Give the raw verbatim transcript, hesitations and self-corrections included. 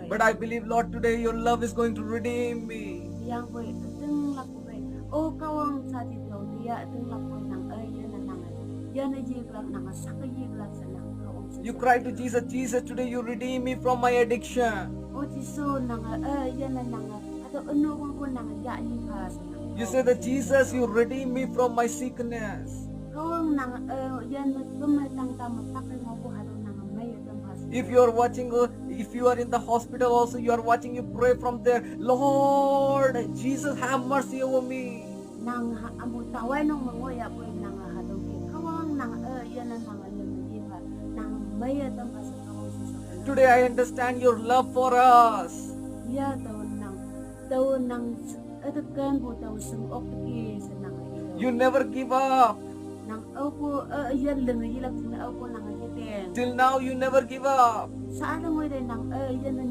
But I believe, Lord, today your love is going to redeem me. Yangpoi ütinglakpoi, o Kahwang, sati tüo teya ütinglakpoi nang e yane nang, yane yeklak nang, sake yeklak she nang Kahwang she. You cry to Jesus, "Jesus, today you redeem me from my addiction." O Jesu, nang e yane nang, hatüo ünu wangpu nang yah yipha she nang. You say that, "Jesus, you redeem me from my sickness." Kahwang, nang e yane peme tangta me tak ngohpu hatüo nang meiye tampha she. If you are watching, uh, if you are in the hospital also, you are watching, you pray from there, "Lord Jesus, have mercy over me." Nang ha amu tawainok me ngohyahpoi nang hatüo ke Kahwang, nang e yane nang lüm yipha, nang meiye tampha she Kahwang she she. Today I understand your love for us. Ya tao nang, tao nang ütekenpu tao shing ok teki she nang. You never give up. Nang aopu e yane lüm yilak jingne aopu nang yeteng. Till now you never give up. Sha tangoi te nang e yane